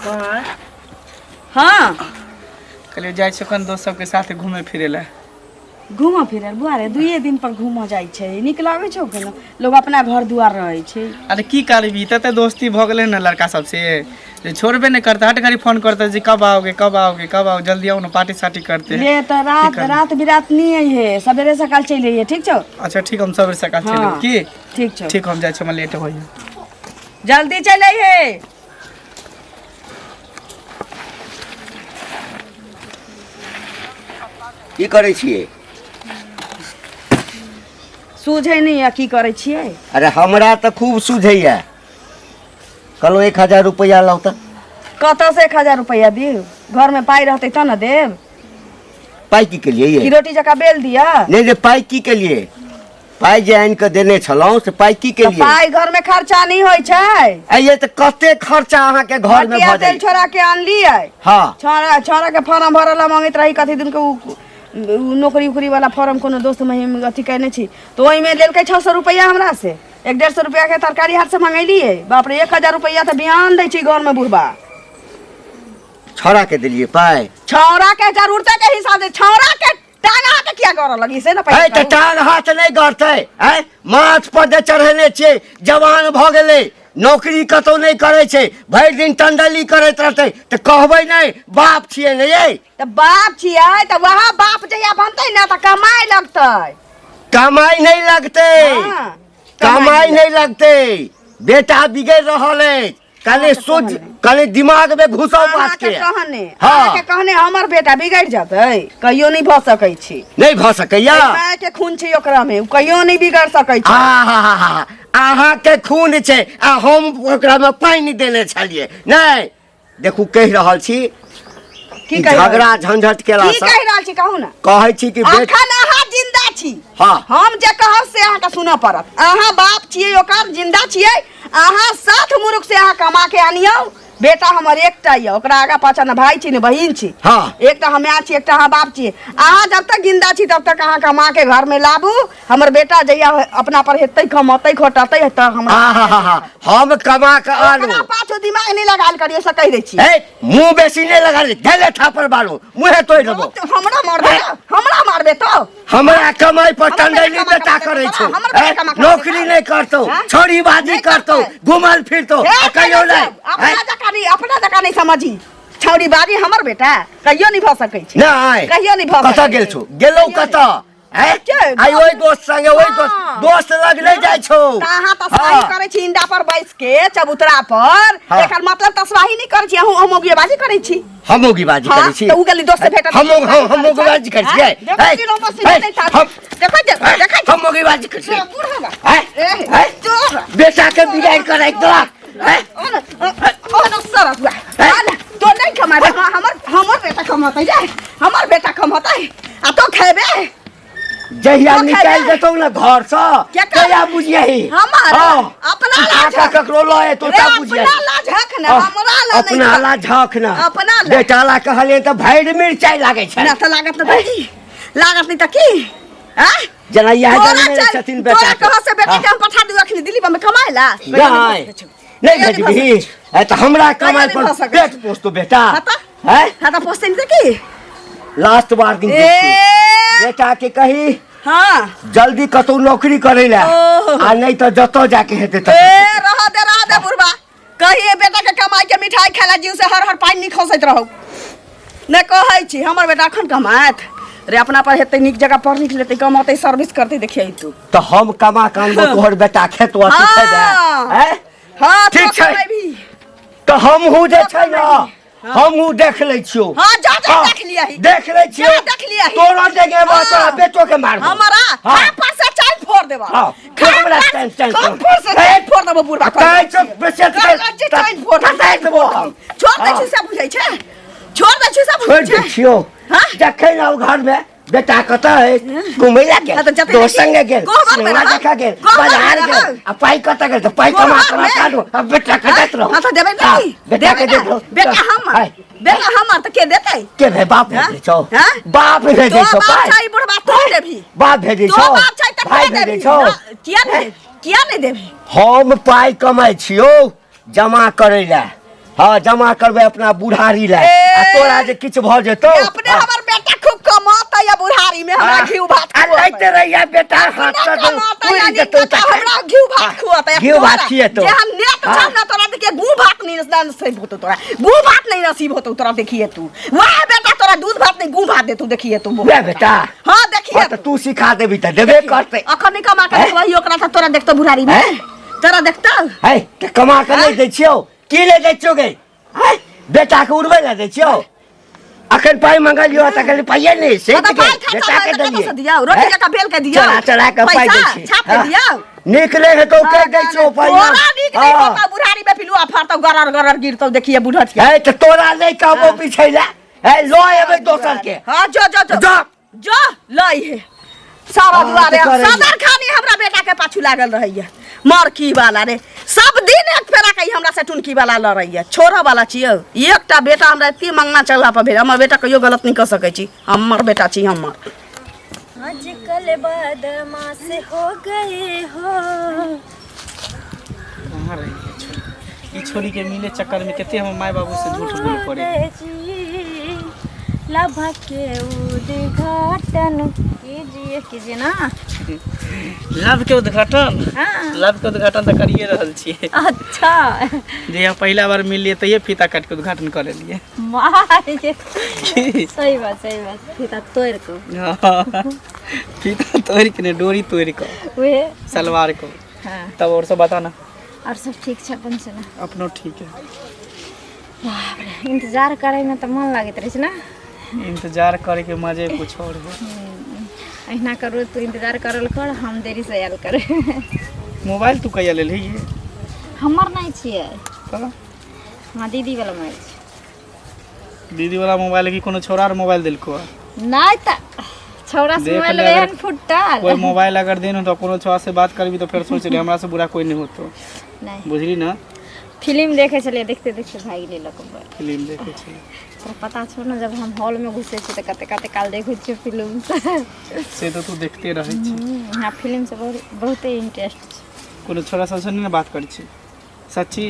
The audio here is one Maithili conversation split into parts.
हाँ। कहलियै जाइ छियै एखन दोस्त सबके साथे घूमे फिरे लए। घूमऽ फिरे बुआ रे, दुइये दिन पर घूमऽ जाइ छै, नीक लागै छौ केना? लोग अपना घर दुआर रहै छै। अरे की करबी, तते दोस्ती भऽ गेलै ने लड़का सबसे जे छोड़बे नहि करतै। हट घड़ी फोन करतै जे कब आओगे, कब आओगे, कब आओ, जल्दी आओ ने, पार्टी सार्टी करते हैं। ले तऽ रात करबै? रात बिरात नहि अइहे, सवेरे सकाल चलि अइहे, ठीक छौ? अच्छा ठीक, हम सवेरे सकाल चलि हाँ। एबै की? ठीक छौ। ठीक, हम जाइ छी, हमरा लेट होइए। जल्दी चलि अइहे। की करै छियै? सूझै नहि यऽ की करै छियै। अरे हमरा तऽ खूब सूझैया। कहलहुँ 1000 रुपैआ लाउ तऽ। कतऽसँ 1000 रुपैआ दियौ? घरमे पाइ रहतै तब ने देब। पाइ की केलियै की ये? रोटी जकाँ बेल दिअ? नहि नहि, पाइ की केलियै? पाइ जे आनि कऽ देने छलहुँ से पाइ की तऽ केलियै? पाइ घरमे खर्चा नहि होइ छै। आइये तऽ कते खर्चा अहाँके घरमे घटिया भऽ तेल जाइ। छोड़ा के आनलियै। हँ। छोड़ा छोड़ा के फॉर्म भरऽ ला मंगैत रही कथी दिन के, उ नौकरी उकरी वाला फॉर्म, कोनो दोस्त महिम अथी केने छी तऽ ओहिमे लेलकै 600 रुपैआ हमरा से। 150 रुपैआ के तरकारी हाट से मंगेलियै। बाप रे, 1000 रुपैआ तऽ बिहान दै छै घरमे बुढ़बा। छौड़ा के देलियै पाइ? छौड़ा के जरूरते के हिसाब से। छौड़ा के टांग हाथ किया गड़ऽ लगी से ने है पहिले तऽ कहू। टांग हाथ नहि गड़तै? आँय, माथ पर जे चढ़ेने छियै, जवान भऽ गेलै, नौकरी कतौ नहि करै छै, भरि दिन टंडली करैत रहतै तऽ कहबै नहि बाप छियै ने यै? तऽ बाप छियै तऽ वएह बाप जहिया बनतै ने तऽ कमाइ लगतै। कमाइ नहि लगतै। हँ, कमाइ नहि लगतै। बेटा बिगड़ि रहल अछि, कनि सोच, कनि दिमाग में घुसाउ बात अहाँके के। कहने हाँ। अहाँके कहने हमर बेटा बिगड़ि जेतै? कहियो नहि भऽ सकै छै। नहि भऽ सकैया? माय के खून छै ओकरा में, ओ कहियो नहि बिगड़ सकै छै। आहा, अहाँके खून छै आ हम ओकरा में पानि देने छलियै। नहि देखू, कहि रहल छी की कि कहि रहल झगड़ा झंझट केला की सँ कहि रहल छी, कहू ने। कहै छी कि बेट अखन अहाँ जिंदा छी। हाँ। हम जे कहब से अहाँके सुनऽ पड़त। अहाँ बाप छियै ओकर, जिंदा छियै अहाँ। साथ मुरुख से अहाँ कमा के आनियौ। बेटा हमर एकटा यऽ, ओकरा आगा पाछा ने भाई छी ने बहिन छी। हाँ। एकटा हम माय छी, एकटा अहाँ बाप छी। अहाँ जब तक जिंदा छी तब तक अहाँ कमा के घर में लाबू। हमर बेटा जहिया अपना पर हेतै, कमतै खोटतै तऽ हमरा आहा, हम कमा के आनू। ओकरा पाछू दिमाग नहि लगाल करियो, से कहि दै छी। ए, मुंह बेसी नहि लगा ले, धैले थापर मारू, मुँहे तोड़ि देबो। तो हमरा मारबे ना, हमरा मारबे तो। हमरा कमाई पर हमर टंडैली बेटा कमा बेटा कमा करै देतौ, छौ। हमर बेटा ए, कमा कमा नौकरी देतौ। नहि करतौ, हाँ? छौड़ीबाजी नहि करतौ, करतै। घुमल फिरतौ हे, आ कहियो नहि। अपना ए, जकाँ नहीं, अपना जकाँ नहीं समझी। छौड़ी बाजी हमर बेटा कहियो नहीं भऽ सकै छै। नहि। कहियो नहि भऽ कतऽ सकै गेल छै। छौ? गेलौ कहियो कतऽ? हैं? के? आइ ओहि दोस्त संगे, ओहि दोस्त हाँ। दोस्त लग नहि जाइ छौ। तऽ अहाँ तसवाही हाँ। करै छी इंडा पर बैस के चबूतरा पर। हाँ। एकर मतलब तसवाही नहि करै छी अहूँ, हम मौगिएबाजी करै छी। हम मौगीबाजी हाँ, करै छी? तऽ उ गेली दोस्त से भेटल। हम हम मौगीबाजी करै छियै? देखै हैं? छी, रोमा सीधे हैं? नहि था। हम देखै छी, देखै छी। हम मौगीबाजी करै छियै? बूढ़ होगा। हैं? ए, हैं? चोर। बेटा के बिगाड़ि कऽ राखि देलक हैं? ओ न, ओ न सरस बा। आ न, तो नहीं कमाबे, हमर हमर बेटा कमातै रे, हमर बेटा कमातै आ तो खेबे। जहिया तो निकालि खेबे। देतौ ने घरसँ के कर- तहिया बुझियही। हमर हाँ। अपना ला उठा कऽ झक। ककरो लऽ एतौ रे तब बुझियही। अपना ला झक ने, हाँ, हमरा ला नहीं अपना झक। ला झक ने। अपना ला। बेटा ला कहलियै तऽ भरि मिरचाइ लागै छै। ना तऽ लागत ने तऽ की? लागत नहीं तऽ की? आँ? जेना इएह तोरा जनमे चल- छथिन बेटा तोरा के। कह से बेटी हाँ। के हम पठा दियौ अखनी दिल्ली में कमाए ला? नहि नहि भेजबही ए तऽ हमरा कमाइ नहि पर भऽ सकै पेट पोसतो बेटा? हाँ तऽ? हैं? हाँ तऽ पोसतै नहि तऽ की? लास्ट वार्निंग ए दै छियौ। बेटा के कही हाँ जल्दी कतौ नौकरी करै लए ओहो। आ नहि तऽ जतऽ जाके हेतै ए ततऽ। रह दे, रह दे बुढ़बा। कहिए बेटा के कमाई के मिठाई खाला जीव से हर हर पानि नहीं खसैत रहू। नहि कहै छी हमर बेटा अखन कमाएत रे, अपना पर हेतै, नीक जगह पढ़ लिख लेतै, कमौतै, सर्विस करतै, देखियै तू। तऽ हम कमा के अनबो, तोहर बेटा खेतो आ तू खेबे? हाँ। हैं? हाँ। ठीक तो छै। कमेबही। तऽ हमहूँ जे छै ने, हमहूँ देख लै छियौ। हाँ, जा जा। हाँ, देख लियही। देख लै छियौ। जा, देख लियही। तोरा जगह हाँ। तोरा बेटो के मारबो। हमारा हाँ। खापर से चाय फोड़ देबा। हाँ, हमरा चाय चाय खापर से चाय फोड़ देबो बुढ़बा। चाय से बेसी चाय फोड़ कटाइ देबो हम। छोड़ दै छी से बुझै छै? छोड़ दै छी से छोड़ि बुझै दै छै? छियौ। हाँ? जखन आउ घरमे, बेटा कतऽ अछि? घुमै लए गेल, हाँ, तऽ जतै दोस्त देखी, संगे गेल, कोहबर मे सिनेमा रहल, देखऽ गेल, कोहबर मे बाजार गेल रहल। आ पाइ कतऽ गेल? तऽ पाइ कमा कोहबर कमा मे। काटू आ बेटा कटैत रहू। हाँ तऽ देबै हाँ, नहि? बेटा के देबै देबो। ना? बेटा हमर, हाय, बेटा हमर तऽ के देतै? के भे बाप हाँ? भेजै छौ? हाँ? बाप भेजै तो छौ बाप पाइ? छै बुढ़बा, तू देबही। बाप भेजै तो छौ? बाप छै तऽ भाइ के भेजै देबही? छौ? ना, किया नहि देबही? किया नहि देबही? हम पाइ कमाइ छियौ जमा करै लए। हाँ जमा करबै अपना बुढ़ारी लए ए! आ तोरा जे किछु भऽ जेतौ अपने हमर बेटा खूब कमाता या बुढ़ारी में हमरा घी भात आ खुआता। लैते रहिया बेटा हाथ अपने से कमाता उड़ि या जेतौ नीक तखन। हमरा घी भात खुआता या घी भात तोरा। खिएतौ। जेहन नेत हाँ। छौ ना तोरा देखिए गू भात नहीं नसीब होतो तोरा गू भात नहीं नसीब होतो तोरा देखिए तू वाह बेटा तोरा दूध भात नहीं गू भात देतू देखिए तू वएह बेटा हाँ देखिए हाँ तऽ तू सिखा देबी तऽ देबे करतै अखन नहीं कमा के हैं? देखबही ओकरा तऽ तोरा देखतो बुढ़ारी में हैं? तोरा देखतो है तऽ कमा कऽ नहि दै छियौ की ले दै छियौ गे हैं? बेटा के उड़बै लए दै छियौ अखन पाइ मंगलियौ तऽ कहली पाइए नहि से तऽ पाइ खर्चा बेटा के भेल तऽ कतऽ देलियै से दियौ रोटी हैं? जकाँ बेल के दियौ चढ़ा चढ़ा के पाइ दै पैसा छी छाप के हाँ। दियौ नीक नहि हेतौ कहि दै छियौ पाइ तोरा नीक नहि होतौ बुढ़ारी में पिलुआ फड़तौ गरर गरर गिरतौ देखिए बुढ़त है तऽ तोरा नहि कहबो पिछै लए है लऽ एबै दोसर के हाँ जो जो जो जा जो लई हे सारा हाँ, दुआरे तऽ करैए। सदर खानी हमरा बेटा के पाछू लागल रहैया मरकी वाला रे सब दिन एक फेरा कही हमरा से टुनकी वाला लड़ैया छोड़ऽ वाला छियौ एकटा बेटा हमरा एते मंगना चलला पर भेल हमर बेटा कहियो गलत नहि कऽ सकै छी हमर बेटा छी हमर आजकल बदमाश हो गए हो कहाँ रही है छोरी ई छोरी के मिले चक्कर में कते हम माय बाबू से झूठ बोले पड़े लभ के उद्घाटन कीजिए कीजिए ना लव के उद्घाटन हाँ लव के उद्घाटन तऽ करिए रहल छियै अच्छा जे यहाँ पहिला बार मिललियै तैये फीता काटि के उद्घाटन कऽ लेलियै माय की? सही बात सही बात फीता तोड़ के हाँ। फीता तोड़ि के नहि डोरी तोड़ि कऽ उहे सलवार को हाँ तब और सब बता ना और सब ठीक छै अपन सुना अपनो ठीक है बाप रे इंतजार करे में तऽ मन लागैत रहै छै ने इंतजार करे के मजे कुछ और है अहिना करू तू इंतजार करल कर हम देरी से आयल करे मोबाइल तू कहिया लेलही ये हमर नहि छियै तऽ हमरा दीदी वाला मोबाइल छै दीदी वाला मोबाइल की कोनो छोरा आर मोबाइल देलको है? नहि तऽ छौड़ा से देख मोबाइल ले अगर एहन फुटल कोई मोबाइल अगर देन तो कोनो छोरा से बात करबी तो फिर सोच ले हमरा से बुरा कोई नहीं होतो नहि बुझली ना फिल्म देखै छलियै देखते देखते भागि गेलै लऽ कऽ मोबाइल फिल्म देखे छी तोरा पता छौ ने जब हम हॉलमे घुसै छियै तऽ कते कते काल देखै छियै फिल्म से तो तू देखते रहै छी हमरा फिल्म से बहुत बहुते इंटरेस्ट छै कोनो छोरा सबसे नहीं ना बात करै छी सच्ची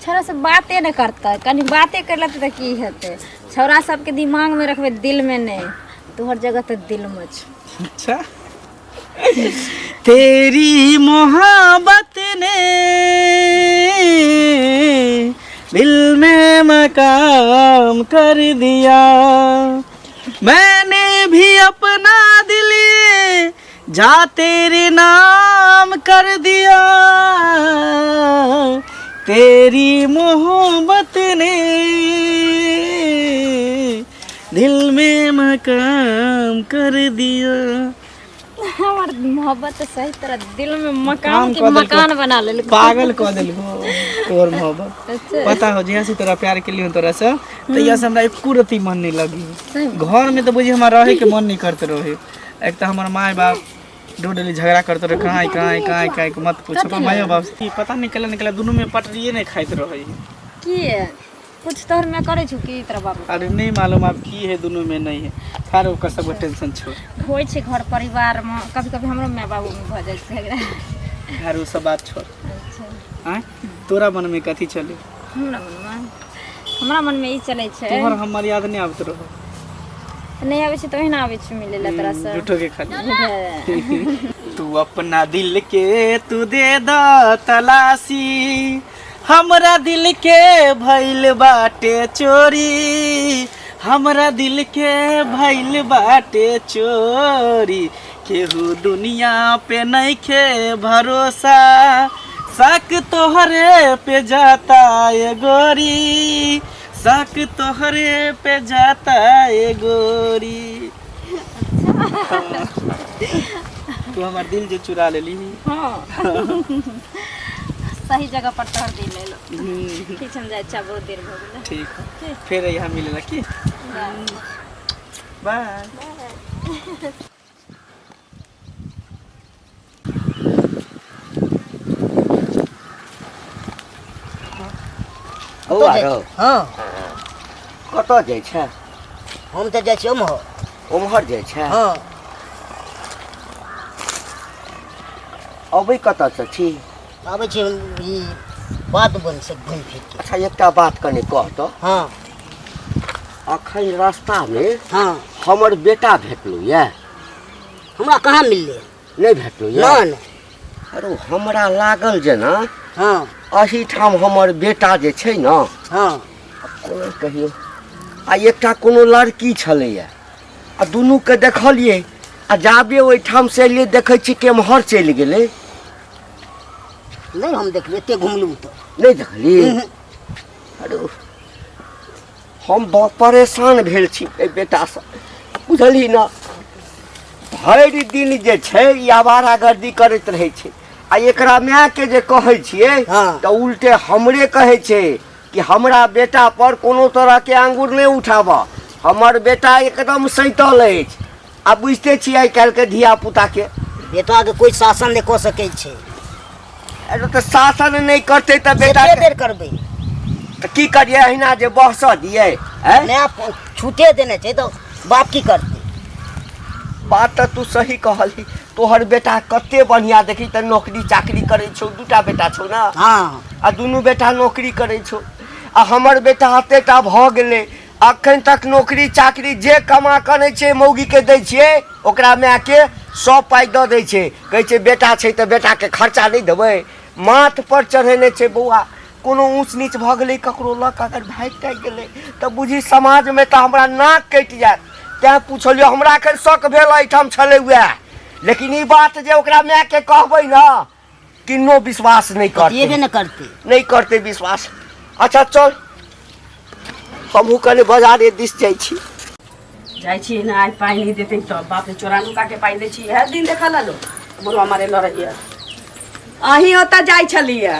छौड़ा सब बाते नहि करतै कनि बाते करि लेतै तऽ की हेतै छौड़ा सबके दिमागमे रखबै दिलमे नहि तोहर जगह तऽ दिलमे छौ अच्छा तेरी मोहब्बत ने दिल में मकाम कर दिया मैंने भी अपना दिल जा तेरे नाम कर दिया तेरी मोहब्बत ने दिल में मकाम कर दिया हमर मोहब्बत तऽ सही तरह दिल में मकान काम के कऽ देलकौ। मकान बना लेलको पागल कऽ देलको तोहर मोहब्बत अच्छा पता हो जहिया से तोरा प्यार के लिए तोरा से तहिया से हमरा एको रत्ती मन नहीं लगी घर में तो बुझी हमरा रहे के मन नहीं करते रहे एक तो हमर माय बाप डोडली झगड़ा करते रहे काहे काहे काहे काहे के मत पूछो पर माय बाप से पता निकला निकला दुनू में पटरिए नहीं खाइत रहे की कुछ तोहर में करै छु की तोरा बाबू अरे नहीं मालूम अब की है दुनू में नहीं है खैर ओकर सब टेंशन छोड़ होइ छै घर परिवार में कभी कभी हमरो माय बाबू में भऽ जाइ छै झगड़ा खैर ओ सब बात छोड़ अच्छा आँय तोरा मन में कथी चले हमरा मन में ई चलै छै तोहर हमर याद नहीं आबत रहो नहि आबै छै तऽ ओहिना आबै छै मिलै लए तोरा से झूठो के खाली तू अपना दिल के तू दे द तलाशी हमरा दिल के भइल बाटे चोरी हमरा दिल के भइल बाटे चोरी केहू दुनिया पे नइखे भरोसा शक तोहरे पे जाता ए गोरी शक तोहरे पे जाता ए गोरी तू हमर दिल जो चुरा लेली हाँ सही जगह पर तोहर दिल एलो ठीक छै हम जाइ छियै बहुत देर भऽ गेलै ठीक है फिर यहाँ मिलेला की बाय हौ आरो हँ कतऽ जाइ छै हम तऽ जाइ छियै ओम्हर ओम्हर जाइ छै हँ अबै कतऽसँ छी आबै छी हम ई बात बनि सक घुमि फिर के। अच्छा एकटा बात कने कह तऽ। हाँ। अखन रास्तामे हाँ हमर बेटा भेटलो यऽ? हमरा कहाँ मिललै? नहि भेटलो यऽ? ना ना। अरे हमरा लागल जेना हाँ एहिठाम हमर बेटा जे छै ने। हाँ। कोना कहियौ, आ एकटा कोनो लड़की छलैया, आ दुनूके देखलियै, आ जाबे ओहिठाम से एलियै देखै छी केम्हर चलि गेलै। नहि हम देखलियै, एते घुमलहुँ तऽ नहि देखली। अरे हम बहुत परेशान भेल छी एहि बेटासँ, बुझलही ने? भरि दिन जे छै ई आवारागर्दी करैत रहै छै, आ एकरा मायके जे कहै छियै हाँ। तऽ उल्टे हमरे कहै छै कि हमरा बेटा पर कोनो तरहके आङ्गुर नहि उठाबऽ, हमर बेटा एकदम सैतल अछि। आ बुझिते छियै आइ काल्हिके धिया पुताके। बेटाके कोइ शासन नहि कऽ सकै छै। अरे तऽ शासन नहि करतै तऽ बेटा कते बेर करबै? तऽ की करियै, अहिना जे बहसऽ दियै? माय छूटे देने छै तऽ बाप की करतै? बात तऽ तू सही कहलही। तोहर बेटा कते बढ़िया, देखी तऽ नौकरी चाकरी करै छौ, दूटा बेटा छौ ने? हाँ। आ दुनू बेटा नौकरी करै छौ, आ हमर बेटा एतेटा भऽ गेलै, अखन तक नौकरी चाकरी जे कमा कऽ अनै छै मौगीके दै छियै, ओकरा मायके सब पाइ दऽ दै छै। कहै छै बेटा छै तऽ बेटाके खर्चा नहि देबै? माथ पर चढ़ेने छै बौआ। कोनो ऊँच नीच भऽ गेलै, ककरो लऽ कऽ अगर भागि तागि गेलै तऽ बुझी समाजमे तऽ हमरा नाक कटि जायत। तैँ पुछलियौ, हमरा एखन शक भेल एहिठाम छलै वएह, लेकिन ई बात जे ओकरा मायके कहबै ने, किन्नो विश्वास नहि करतै। नहि करतै, नहि करतै विश्वास। अच्छा चल, हमहूँ कनि बाजारे दिस जाइ छी। जाइ छी ने, आइ पानि नहि देतै तऽ बाप रे, चोरा नुका के पानि दै छी। इएह दिन देखऽ ला लोक बुढ़वा मारे लड़ैया। अहीं ओतऽ जाइ छलियै?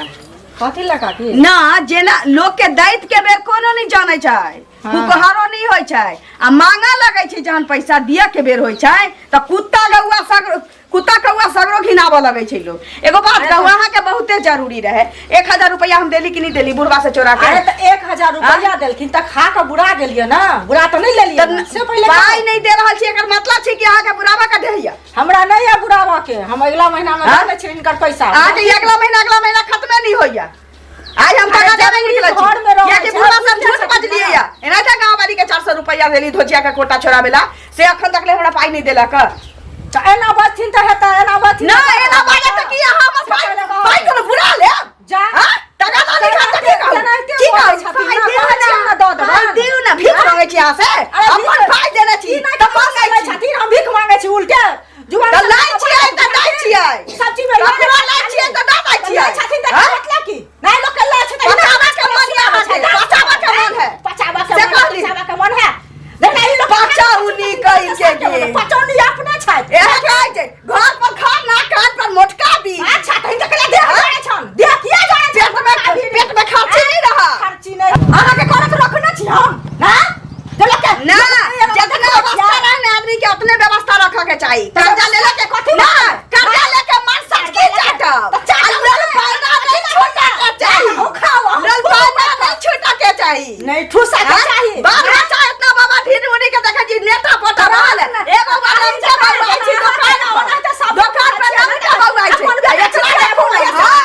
कथी लए काकी? ना जेना लोक के दैत के बेर कोनो नहि जानै छै, कुकहरो नहि होइ छै, आ मांगऽ लगै छै जहन पैसा दिअ के बेर होइ छै तऽ कुत्ता गौआ सग कुत्ता कौआ सगरो घिनाबऽ लगै छै लोग। एगो बात कहू, अहाँके बहुते जरूरी रहे, 1000 रुपया हम देली कि नहीं देली बुढ़वा से चोरा के? अरे तऽ 1000 रुपया देलखिन तऽ खा कऽ बुरा गेलियै ने, बुरा तऽ नहि लेलियै ने? से पहिले पाइ नहि दे रहल छी, एकर मतलब छै कि अहाँके बुढ़ावा के ढेहिया। हमरा नहि है बुढ़ावा के, हम अगला महीना में हाँ? दऽ दै छियै हिनकर पैसा। अहाँके ई अगला महीना खत्मे नहीं होइया। आइ हम टका देबै जरूरी निकलै छी घरमे रहै कियाकि छै, बुढ़वा सब बुझै झूठ छथिन बजलियै ना। या एना तऽ गाँव वाली के 400 रुपया देली धोचिया के कोटा छोड़ाबेला, से अखन तक ले हमरा पाइ नहि देलक। तऽ एना बजथिन तऽ हेतै, एना बजथिन ना तऽ हेतै। एना बाजत तऽ की अहाँ हमर से पहिले कहू। पाइ कोनो बुरा लेब? जा। हाँ? टका दऽ दी खान तऽ की कहू? तेनाहिते की बोलै कहू? छथिन पाइ ना, दियौ कहै ना, छियै ना दऽ देबनि। पाइ दियौ ना, भीख मांगै छी अहाँ से? अरे अपन भीख- पाइ देने छी ई नहि तऽ तऽ मांगै मांगै छी। छथिन, हम भीख मांगै छी उल्टे। जुबान तऽ से लै छियै तऽ दै छियै। सब्जी में ककरो लै छियै तऽ दऽ दै छियै। लै छथिन तऽ हाँ? मतलब की? नहि लोक के लै छै तऽ पचावा के मन है अहाँके, पचावा के मन है। पचावा के से मन, कहली। पचावा के मन है। देखा ई लोक पचौनी कहि के गे। पचौनी अपने छथि। एहे कहै छै घर पर खाना कान पर मोटका भी। अच्छा तऽ हिनका कहिया देह जोड़ै छन? देह किया जोड़ै छन? पेट में खर्ची नहीं रहा। खर्ची नहि। अहाँके करत रखने छी हम, ना? जे लोक के ना जितना व्यवस्था रहे ने आदमी के उतने व्यवस्था रखे के चाहिए। कर्जा ले लेके कथी ना मतलब? कर्जा लेके मन सटकी चाटब, चाटब आ लल पाना नहीं छूटा के चाहिए। अहूँ खाउ, अहूँ लल खूब पाना नहीं छूटा के चाहिए। नहीं ठूसा के हाँ? चाहिए। बाल बच्चा इतना बाबा ढीर उड़ी के देखै छी नेता पोता रहल है। एगो बार लमचा बउआइ छी दोकान पर, दोकान पर लमचा बउआइ छै। अपन बेटा एकरा छै, देखू ने, हाँ,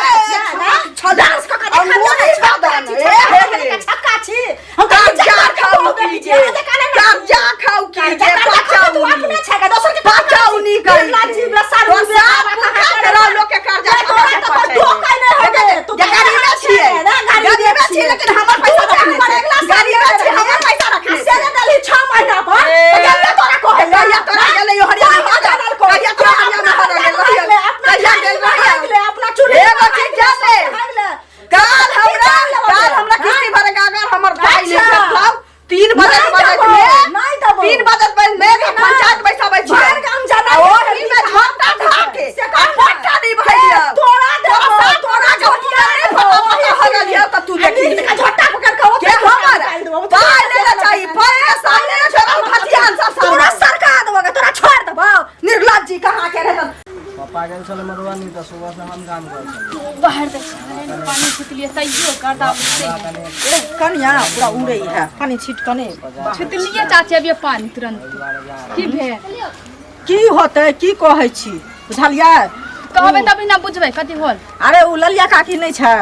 हाँ, डांस कऽ के देखा अंगूरी बदन, ए हे हे। छक्का छी हम। कर्जा खाउ की जे, कर्जा खाउ की जे, पचौनी पचौनी करी लोग के कर्जा तोरा तऽ खाउ। धोखा नहि होबै। तू जे गरीबे छियै, गरीबे छियै, लेकिन हमर पैसा रखने हमर छै। अगिला साल गरीबे छियै, हमर पैसा रखने से छै। ने देलही 6 महीना पर, ए, तऽ कहिया तोरा कहै कहिया तोरा गेलै हरियाणा हो गेल, कहिया तोरा हरियाणा हो गेल, कहिया गेल रहियै? अपना चूल्ही एगो चीज जाने, काल हमरा किस्ती भरे के अगर हमर भाई नहीं अच्छा। भेटलौ, 3 बजे नहीं बजे देबो, में नहीं देबो। 3 बजे बजे में नहीं, पंचायत बैसाबै छियै। भरि गाम जाना आ है, ओही में झोंटा ढा के से आ कहना। पट्टा नहीं भइया। तोरा देबो, तोरा तोरा के झोटिया नहीं देबो, पता पता हो गेल यौ, तऽ तू आ देखी। नींद के झोंटा पकड़ के ओतै के हमर निकालि देबो, पाइ लेना चाही, पाइ के सामने छोड़ा खतियान सब सामने। तोरा सरका देबो गे, तोरा छोड़ देबो। निर्लज्जी कहाँ के रहत। पप्पा गेल छलै मधुबनी तऽ सुबह से हम काम करै छलियै। बाहर देख पानी छिटलिए तैयो गर्दा उठते है। कनिया पूरा उड़ै है पानी छीट कने। छिटलिए चाची अभी पानी तुरंत की भेल? की होतै, की कहै छी बुझलियै? कहबै तभी ना बुझबै कथी होल। अरे उ ललिया काकी नहि छै,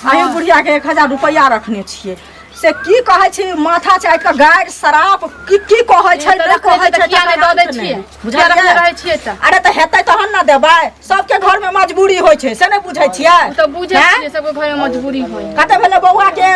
अहीं बुढ़िया के 1000 रुपैआ रखने छियै, से की कहै छै माथा चाटि कऽ गारि शराप की की कहै छै, तऽ नहि रखने कहै छै तऽ छै, किया नहि तकर दऽ दै किछु छियै? नहि। किया रखने बुझलियै? रहै छियै तऽ? अरे तऽ हेतै तहन ने देबै, सबके घर में मजबूरी होइ छै, से नहि बुझै छियै? ओ तऽ बुझै हैं? छियै सबके घर में मजबूरी होइ। कते भेलै बौआ के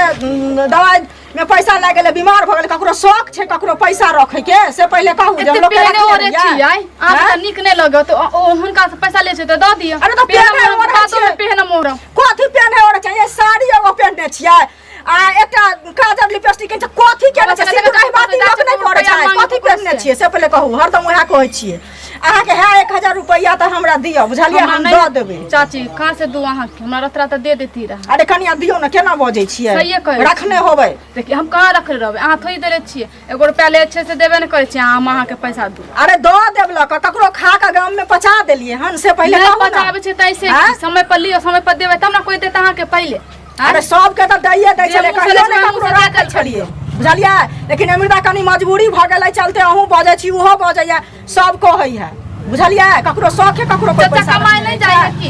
दवाइ में पैसा लागि गेलै, बीमार भऽ गेलै, ककरो शौक छै ककरो पैसा रखै के, से पहिले कहू जे एते हम लोग के पेहने रखने ओढ़े रहियै। छियै, अहाँके हैं? तऽ नीक नहि लगत, ओ हुनका से पैसा लै छै तऽ दऽ दिअ। अरे तऽ पेहने पेहने ओढ़े ओढ़े बादोमे छियै। पेहने मोड़ब। कथी पेहने ओढ़े छै? ये साड़ी एगो पेहने छियै आ एकटा काजर लिपस्टिक छै, कथी केने छै? बस सिन्दूर लगा एहि बात कऽ लोक नहि करै छै, रुपैआ कथी पेहने छियै से पहिले कहू। हरदम उएह कहै छियै अहाँके। है 1000 रुपैआ तऽ हमरा दिअ, बुझलियै? हमरा हम नहि- दऽ देबै। चाची, कहाँ से दू अहाँके? हमरा रत रात दे देती रहे। अरे कनिया दियौ ने, केना बजै छियै? सहिए कहै छी। रखने होबै। देखिए, हम कहाँ रखले रहबै? अहाँ थोड़ी देले छियै। एगो रुपया ले छै से देबे नहि करै छियै अहाँ, हम अहाँके पैसा दू। अरे दऽ देब लऽ कऽ, ककरो खा कऽ गाम में पचा देलियै हन से पहिले नहि कहू ने। पचाबै छै तैसे आँय? समय पर लियौ, समय पर देबै तब ने कोइ देत अहाँके पहिले। आँय? अरे सबके तऽ दैये दै जे छलै, मुँह से कहियो लै नहि छै, ककरो मुँह से राखै दए देल छलियै, बुझलियै? लेकिन अमृता कनि मजबूरी भऽ गेलै चलते अहूँ बजै छी, ओहो बजैया, सब कहै है, बुझलियै? ककरो शौखे ककरो कोइ चाचा पैसा कमाइ रखने नहि छै। जाइ है की?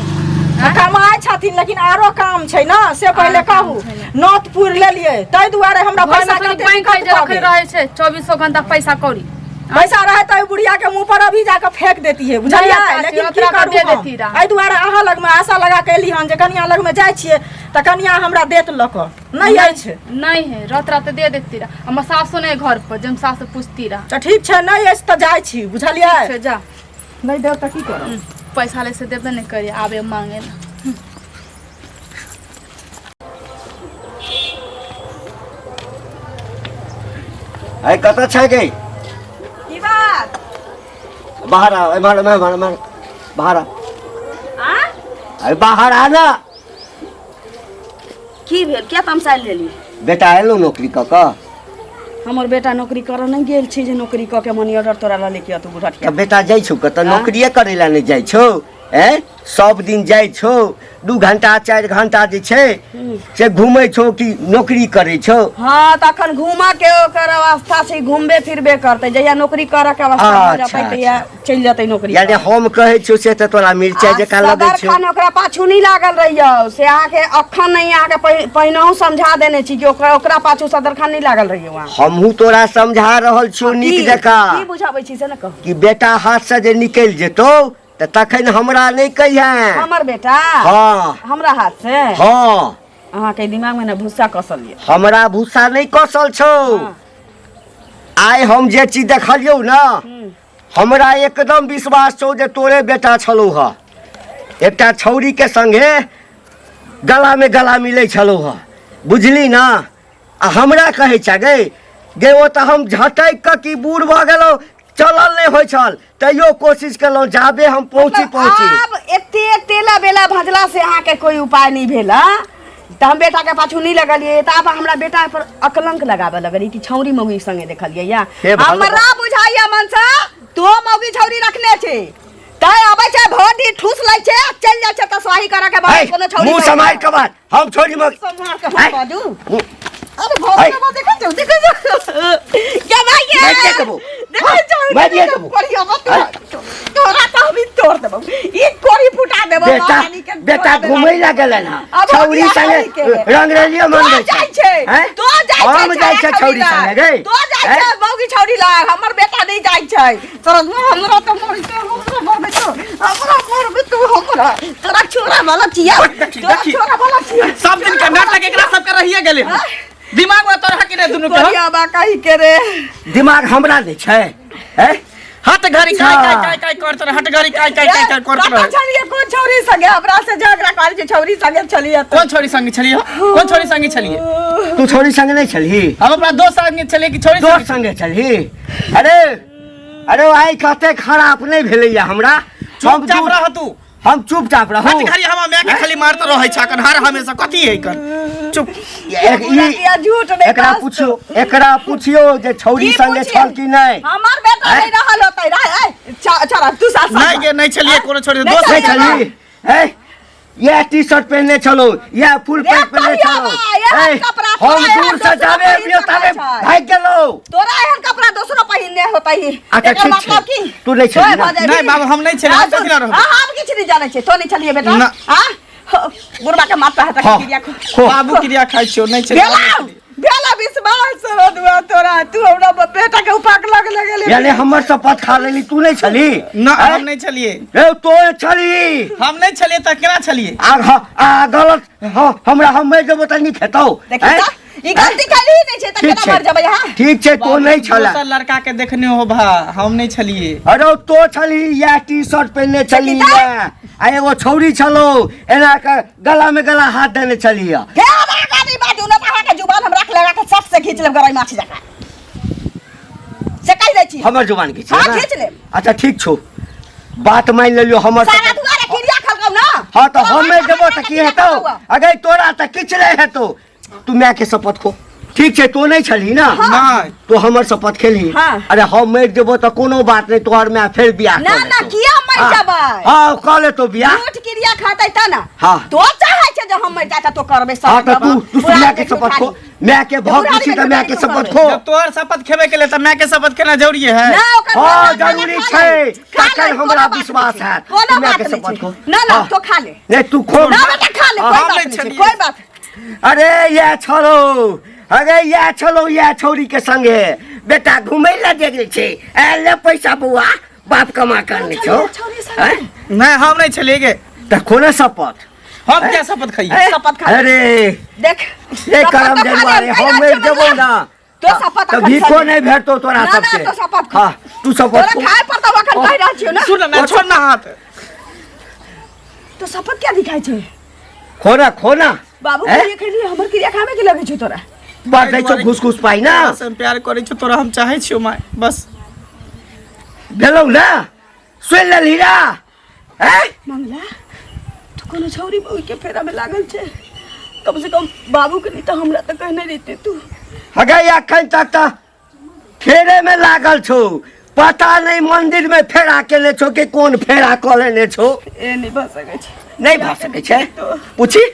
कमाइ छथिन लेकिन आरो काम छै ने, से पहिले आरो काम कहू। छै ने। नोत पुरि लेलियै ताहि दुआरे हमरा घरमे पैसा थोड़ी कते बैंक है दिक्कत जे भऽ रखल गेल। रहै छै चौबीसो घंटा पैसा कौड़ी। पैसा रहे तऽ बुढ़िया के मुंह पर अभी जाके फेंक देती है, बुझलियै? चाची, लेकिन की ओतरा करू दे हम? देती रहा। एहि दुआरे अहाँ लगमे आशा लगा के एली हन जे कनिया लगमे जाइ छियै तऽ कनिया हमरा देत लऽ कऽ। नहि अछि? नहीं है, रात रात दे देती रहा। हमर सासो नहीं घर पर जे हम सास से पूछती रहा। तऽ ठीक छै, नहि अछि तऽ जाइ छी, बुझलियै? से जा। नहि देब तऽ की करब? पैसा ले से देबे नहीं करी, आबे मांगे ला। अरे कतऽ छै गे? की बात? बाहर आ, एम्हर एम्हर एम्हर एम्हर, बाहर आ। आ? अरे बाहर आ ना। की भेल? किया तमसाइल लेली? बेटा एलो नौकरी कऽ कऽ? हमर बेटा नौकरी करऽ नहि गेल छै जे नौकरी कऽ के मनी ऑर्डर तोरा लऽ लेके तू बुढ़टिया। तऽ बेटा जाइ छौ कतऽ? नौकरिए करै लए नहि जाइ छौ? ऐं, सब दिन जाइ छौ 2 घंटा 4 घंटा जे छै से घूमै छौ कि नौकरी करै छौ? हाँ, तऽ अखन घूमऽ के ओकर अवस्था छै, घूमबे फिरबे करतै। जहिया नौकरी करऽ के अवस्था भऽ अच्छा, जेतै तहिया चलि जेतै नौकरी यानी करऽ। हम कहै छियौ से तऽ तोरा मिरचाइ आ जकाँ लगै सदर छौ। खान ओकरा पाछू नहि लागल रहियौ, से अहाँके अखन नहि, अहाँके पहिनहुँ समझा देने छी कि ओकरा ओकरा पाछू सदर खान नहि लागल रहियौ अहाँ। हमहूँ तोरा समझा रहल छियौ नीक की जकाँ की बुझाबै छी से ने कहू। कि बेटा हाथ से जे निकलि जेतौ तऽ तखन हमरा नहि कहिहे। हमर बेटा? हाँ। हमरा हाथ से? हाँ। अहाँके दिमाग में ने भूसा कसल ये। हमरा भूसा नहि कसल छौ। आइ हम जे चीज देखलियौ ने, हमरा एकदम विश्वास छौ जे तोरे बेटा छलौ हँ, एकटा छौरी के संगे गला में गला मिलै छलौ हँ, बुझली ना? आ हमरा कहै छै गे गे, ओ तऽ हम झटकि कऽ की बूढ़ भऽ गेलहुँ, चलल नहि होइ छल, तैयो कोशिश केलहुँ जाबे हम पहुँची पहुँची। आब एते तेला बेला भजला से अहाँके कोई उपाय नहि भेल तऽ हम बेटा के पाछू नहि लगलियै, तऽ आब हमरा बेटा पर अकलंक लगाबऽ लगलियै कि छौरी मौगी संगे देखलियै या। हे भगवान। हमरा बुझाइया मनसा तो मौगी छौरी रखने छै, तै अबै छै भरि दिन ठूस लै छै आ चलि जाइ छै, तऽ स्वाही करऽ के बाद कोनो छौरी मुँह मौगी सम्हारि कऽ बात, हम छोड़ी मग सम्हार के हम बाजू? अरे ऐ। भोरे देखै छौ, देखै छौ क्या भाई के? मारिए देबौ। देखै छौ? मारिए देबौ। कोरिया मत, तोरा तऽ हम ई तोड़ देबौ, ई कोरी फुटा देबौ। बेटा महारानी के बेटा तोड़ देबौ। घुमै ला गेलन हँ अब छौरी हम संगे बियाह करी के। रंगरेलियो तो मनबै जाइ छै, हैं? तो जाइ छै। हम जाइ छै छौरी संगे गे। तो जाइ छै हैं? मौगी छौरी लग, हमर बेटा नहि जाइ छै। तोरा हमरा तऽ मरते, हमरा मरबे तू, हमरा मरबे तू, हमरा तोरा छोरा वाला चिया, देखी, तोरा देखी। छोरा वाला चिया। सब दिन के नाटक एकरा सबके रहिए गेलै हन। दिमाग में तोरा कि नहीं दुनू के? कोरिया बा कही के रे। दिमाग हमरा नहि छै हैं? हट घड़ी काय काय काय काय करत रह, हट घड़ी काय काय काय काय करत रह। कतऽ छलियै? कोन छौरी संगे हमरा से झगड़ा करै छै? छौरी संगे छलियै तऽ। कोन छोरी संगे छलियै हो? कोन छोरी संगे छलियै? तू छोरी संगे नहि छलही? हम अपना दोस्त संगे छलियै कि छोरी दोस्त संगे? संगे छलही? अरे अरे, आइ कते खराब नहि भेलैया हमरा। हम चुपचाप रह तू। हम चुपचाप रहू? हट घड़ी हमरा माय के खाली मारते रहै छै अखन हर हमेशा, कथी है एकर? चुप। बुढ़िया झूठ नहि एकरा बाजतौ। पुछियो, एकरा पुछियो जे छौरी की संगे पुछियै? छल कि नहि। हमर बेटा नहीं रहल होतै रे। ए, चल तू साथ नहीं गे, नहीं छलियै कोनो छोरी नहीं दोस्त। नहि छलियै। छली हैं? यह टी शर्ट पहनने छलो, यह फुल रे पैंट पहनने कहिया छलो। बा, एहन ए, कपड़ा हम तोरा एहन दूर से दोसरो जाबे पहिन अबियो सकै ताबे छै। भागि गेलो। तोरा एहन कपड़ा दोसरो पहिनने होतै अच्छा, एकर ठीक मतलब छै। की तू नहि छलही तोए ना? भऽ जेबही। नहि बाबू, हम नहि छलियै, हम हाँ, कथी लए रहबै? हाँ, हम किछु नहि जानै छियै तो नहि छलियै बेटा ना। हाँ बुढ़बा के माथा हेतै हाँ, क्रिया खो खो। बाबू क्रिया खाइ छियौ नहि छलियै हम भेला नहि छलियै। भेला विश्वास रदुआ तोरा तू हमरा बेटा के उपाक लग लगेले यानी हमर शपथ खा लेली तू नहि छली ना हम नहि छलियै ए तो छली हम नहि छलियै तऽ केना छलियै आ आ गलत हाँ हमरा हम मरि जेबो तऽ नीक हेतौ देखी हैं? तऽ ई गलती कैली नहि छै तऽ ठीक केना मर जेबै अहाँ ठीक छै तो नहि छला दोसर लड़का के देखने हो भा हम नहि छलियै अरे तो छली या टी शर्ट पहिरने छली देखी तऽ? या आ एगो छौरी छलो एना के गला में गला हाथ देने छली या हे हमरा आगाँ नहि बाजू ने तऽ अहाँके जुबान हम रख लगा के सट से घींच लेब गरई माछ जकाँ से कहि दै छी हमर जुबान के हाँ, खींच लेब। अच्छा ठीक छौ बात मान लेलियो हमर सारा दुआरे क्रिया खलकौ ना हाँ तऽ हम नहि देबो तऽ की हेतौ अगर तोरा तऽ किछु नहि हेतौ तू माय के शपथ खो ठीक छै तो नहि छलही ना नहि तो हमर शपथ खेलही हाँ। अरे हम मरि जेबो तऽ कोनो बात नहि तोहर माय फेर बियाह ना कऽ ना लेतौ। किया मरि हाँ। जेबै हाँ कऽ लेतौ बियाह झूठ क्रिया खातै त ना हाँ। तो चाहै छै जे हम मरि जाय त तो करबै सब हाँ तऽ तू तू माय के शपथ खो माय के भक्त छी तऽ माय के शपथ खो जब तोहर शपथ खेबे के लिए तऽ माय के शपथ खेना जरूरी है ना ओकर हाँ खा ले, जरूरी खा ले, छै खा ले, तखन कोनो हमरा बात विश्वास नहि छै। हैत कोनो तू माय बात के नहि शपथ छै। खो ना ना हाँ। तो खा ले नहीं तू खो ना बेटा खा ले हाँ, कोई हम बात नहि नहीं छै छलियै। कोई बात अरे ये छोरो अरे ये छलो ये छौरी के संगे बेटा घूमे ला जे छै ए ले पैसा बौआ बाप कमा कर ने छौ छौरी संगे। हैं? नहि हम नहि छलियै गे तऽ कोना शपथ हम क्या शपथ खाइए शपथ खा ले। अरे देख ये शपथ करम तो खा जरुआ ले, रे कहि हम रहल मरि छियौ जेबौ मङ्गला। ना तो शपथ तऽ अखन भीखो छलै। नहि भेटतौ तोरा ना, ना, सबके तो शपथ खा। हाँ तू शपथ तोरा खो। खाय पड़तौ अखन कहि रहल छियौ ना सुन ना छोड़ ना हाथ तो शपथ क्या दिखाई छै खो ना खो ना बाबू हैं? क्रिया खेलिए हमर क्रिया खामे के लगै छौ तोरा बस दै छौ घुस घुस पाइ ना तोरा से हम प्यार करै छियौ तोरा हम चाहै छियौ माय बस भेलौ ना सुनि लेलही ना हैं मंगला तू कोनो छौरी बहू के फेरा में लागल छै कम से कम बाबू के नहीं तो हमरा तो कहने रहते तू हगे अखन तक तऽ फेरे में लागल छौ पता नहीं मंदिर में फेरा केने छौ कि कोन फेरा कऽ लेने छौ ए नहीं भऽ सकै छै नहीं भऽ सकै छै पूछी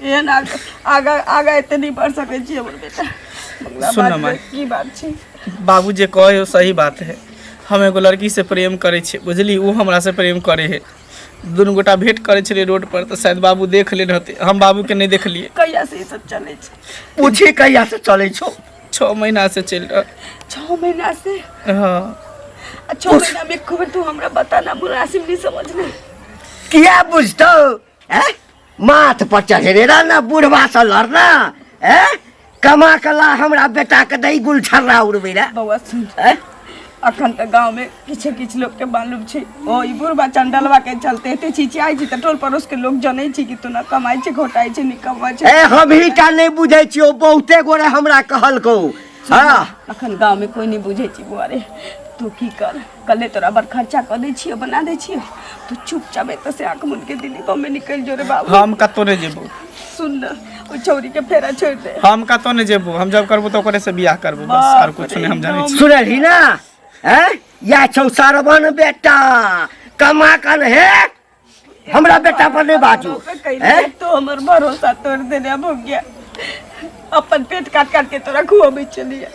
एहन आगा आगा आगा एते नहीं बढ़ सकै छी हमर बेटा मंगला सुन ना बात माय। की बात छै बाबू जे कहै हो सही बात है हम एगो लड़की से प्रेम करै छियै बुझली ओ हमरा से प्रेम करै है दुनू गोटा भेंट करै छलियै रोड पर तऽ शायद बाबू देख लेने होतै हम बाबूके नहि देखलियै कहिया से ई सब चलै छै पूछी कहिया से चलै छौ 6 महीना से चलि रहल 6 महीना से हाँ आ 6 महीना में एक बेर तू हमरा बता ना मुनासिब नहीं समझले किया बुझतौ हैं माथ पर चढ़ेने रह ना बुढ़वा से लड़ना हैं कमा के ला हमरा बेटा के दही गुल छर्रा उड़बै रे बौआ सुन हैं अखन तऽ गाँव में किछु किछु लोग के मालूम छै ओ ई बुढ़बा चंडलवा के चलते एते चिचियाइ छै तऽ टोल पड़ोस के लोग जनै छै कि तू ना कमाइ छै घोटाइ छै निकम्मा छै ए हमही टा नहि बुझै छियौ बहुते गोरे हमरा कहलकौ हाँ अखन गाँव में कोई नहीं बुझै छै बौआ रे तू की कर कल्हे तोरा बड़ खर्चा कऽ दै छियौ बना दै छियौ तू चुपचाप एतऽ से आँख मुन के दिल्ली बम्बे निकलि जो रे बाबू हम कतौ नहि जेबो सुन न ओ छौरी के फेरा छोड़ि दे हम कतौ नहि जेबो हम जब करबो तऽ ओकरे से बियाह करबो बस आर कुछ नहि हम जानै छी सुनलही ना हैं या छौ सरवन बेटा कमा कन हे हमरा बेटा पर नहीं बाजू हैं तो हमर भरोसा तोड़ देने अब हो गया अपन पेट काट काट के तोरा खुआबै छलियै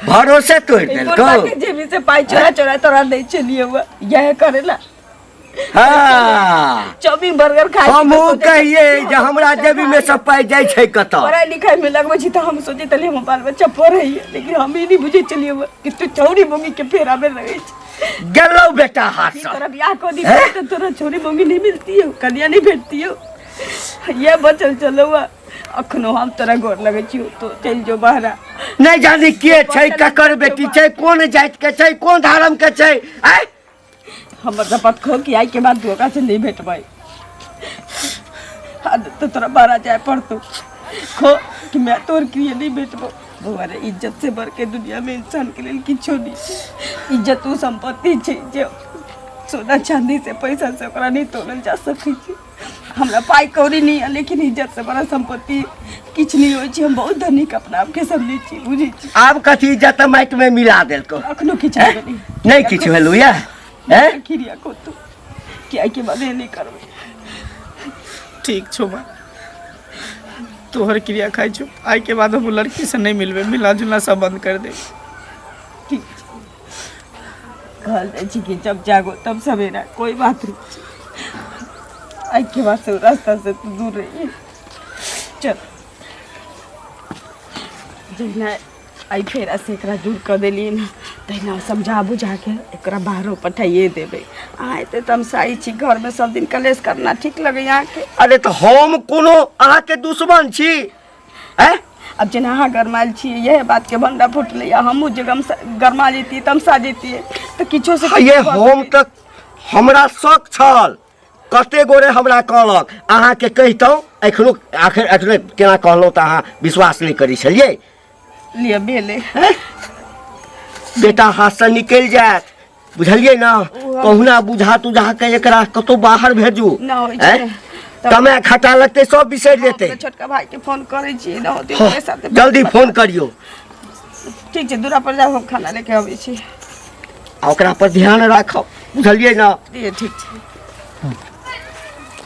भरोसे तोड़ बुढ़बा देलकौ के जेबी से पाई चोरा चोरा तोरा दै छलियै हुआ यह करेला हाँ चाउमीन बर्गर खाइ छी तऽ हमहूँ सोचै छी कहियै जे हमरा जेबी में सब पाइ जाइ छै कतऽ पढ़ाई लिखाई में लगबै छी तऽ हम सोचै तलियै हमर बाल बच्चा पढ़ैए लेकिन हम ई नहि बुझै छलियै कि तू चौरी बोंगी के फेरा में रहै छी गेलौ बेटा हाथ की से तोरा बियाह कऽ दी हैं? तऽ तोरा छौरी बोंगी नहीं मिलती हो कन्या नहीं भेटती हो ये बचल चलो अखनो हम तोरा गोर लगै छियौ तो चलि जो बहरा नहि जानी के छै ककर बेटी छै कोन जाति के छै कोन धर्म के छै आँय हमर शपथ खो कि आइ के बाद तू ओकरा से नहीं भेटबै हाँ तो तोरा बाहर जाए पड़तो खो कि मैं तोर के लिए नहीं भेटबो बौआ रे इज्जत से बढ़ के दुनिया में इंसान के लिए किछो नहीं छै इज्जत ओ संपत्ति छै जे सोना चांदी से पैसा से ओकरा नहीं तोड़ल जा सकै छै हमरा पाइ कौड़ी नहीं है लेकिन इज्जत से बड़ा संपत्ति किछु नहीं होइ छै हम बहुत धनिक अपना आपके समझै छी बुझै छी आब कथी इज्जत माटि में मिला देलको अखनो किछु नहि नहि किछु भेलौ या हैं खिरिया को तू कि आइ के बाद नहीं करबै ठीक छौ माँ तोहर क्रिया खाइ छौ आइ के बाद हम लड़की से नहीं मिलबै मिलना जुलना सब बंद कर दे ठीक छै। कहल जाइ छै कि जब जागो तब सवेरा, कोई बात नहीं। एहिके बाद से रास्ता से तू दूर रही। चल, जहिना एहि फेरा से एकरा दूर कऽ देलियै ने, तहिना समझा बुझा के एकरा बाहरो पठाइए देबै। अहाँ एते तमसाइ छी, घरमे सब दिन कलेश करना ठीक लगैए अहाँके? अरे, तऽ हम कोनो अहाँके दुश्मन छी, आँय? अब जेना अहाँ गरमायल छियै, इएह बातके भंडा फुटलै। आ हमहूँ जे गम गरमा जैतियै, तमसा जैतियै, तऽ किछो से ये हम तऽ हमरा शक छल। कते गोरे हमरा कहलक, अहाँके कहितहुँ एखनो, आखिर एखनो केना कहलहुँ तऽ अहाँ विश्वास नहि करै छलियै। लिअ, भेलै। बेटा हाथसँ निकलि जायत, बुझलियै ने? कहुना बुझा तुझा के एकरा कतहु बाहर भेजू। ना होइ छै। आँय? कमाए खटा लगतै, सब बिसरि जेतै। अपना छोटका भाई के फोन करै छियै ने, होतै हँ, ओकरे साथे। जल्दी फोन करियौ। ठीक छै, दूरा पर जाउ, हम खाना लेके अबै छी। आ ओकरा पर ध्यान राखब, बुझलियै ने? ठीक छै।